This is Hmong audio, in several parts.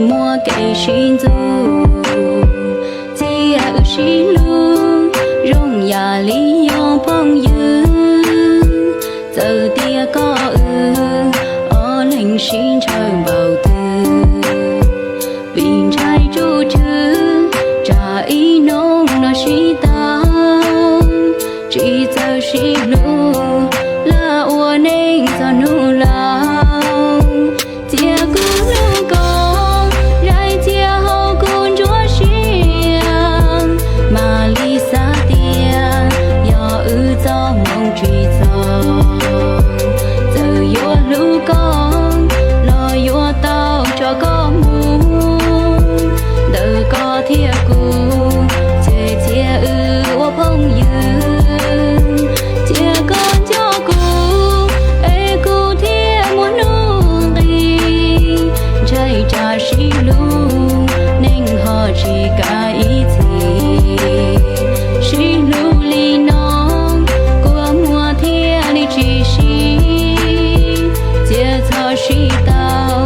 muaj kev sib ntxub, txia wb sib hlub zoo yam li yog phooj ywg. Txawm tias koj wb ob leeg sib ntshaw npaum twg, vim ntshai tsuj tswv tsam ib hnub no sib tau. Tsis txawj sib hlub, lam ua neej txog hnub laus. Txia kuv hlub koj, zais txia hauv kuv ntsuab sia, mam li xav tias yog wb txoj hmoo tsis txog. Txawm yuav hlub koj los yuav tau tso koj mus, ntawm koj thiab kuv, ces txia wb ua phooj ywg. Txia koj nco kuv, es kuv thiaj muaj nuj nqis. Ntshai tsam sib hlub, neeg ho tsis kav ib txhis. Sib hlub li no, kua muag thiaj li tsis sib. Txia txhob sib tau,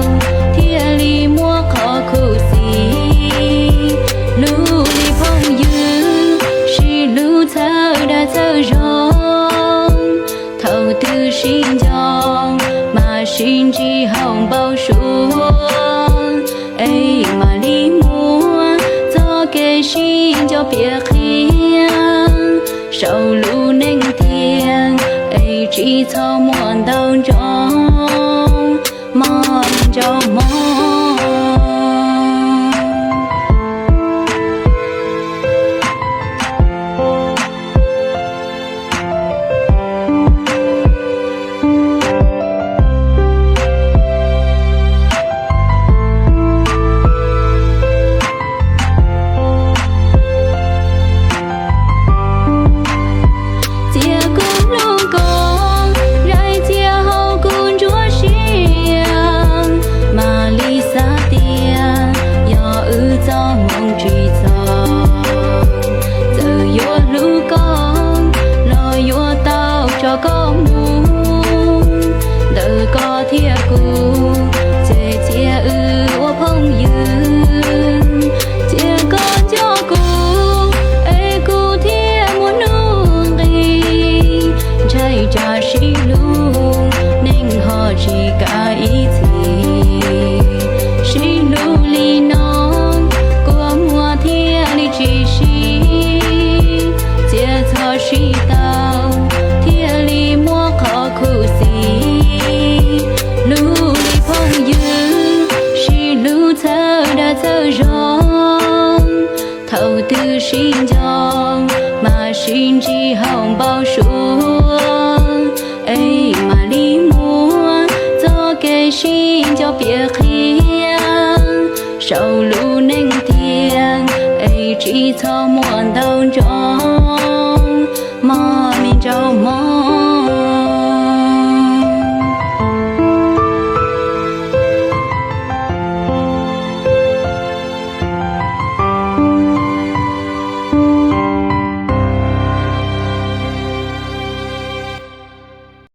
thiaj li muaj qhov khuv xim. Hlub li phooj ywg, sib hlub txhawb dag txhawb zog. Thaum twg sib nco, mas sib ntsib hauv npau suav. Es mam li muab txoj kev sib nco piav qhia saum lub neej tiag. Es tsis txhob muaj ntau ntsoov, mog ntsaum mog. Txia kuv hlub koj, zais txia hauv kuv ntsuab sia, mam li xav tias yog wb txoj hmoo tsis txog. Txawm yuav hlub koj los yuav tau tso koj mus, ntawm koj thiab kuv, ces txia wb ua phooj ywg. Txia koj nco kuv, es kuv thiaj muaj nuj nqis. Ntshai tsam sib hlub, neeg ho tsis kav ib txhis. Sib hlub li no, kua muag thiaj li tsis sib. Txia txhob sib tau, thiaj li muaj qhov khuv xim. Hlub li phooj ywg, sib hlub txhawb dag txhawb zog. Thaum twg sib nco, mas sib ntsib hauv npau suav. Es mam li muab txoj kev sib nco piav qhia saum lub neej tiag. Es tsis txhob muaj ntau ntsoov, mog me ntsaum mog.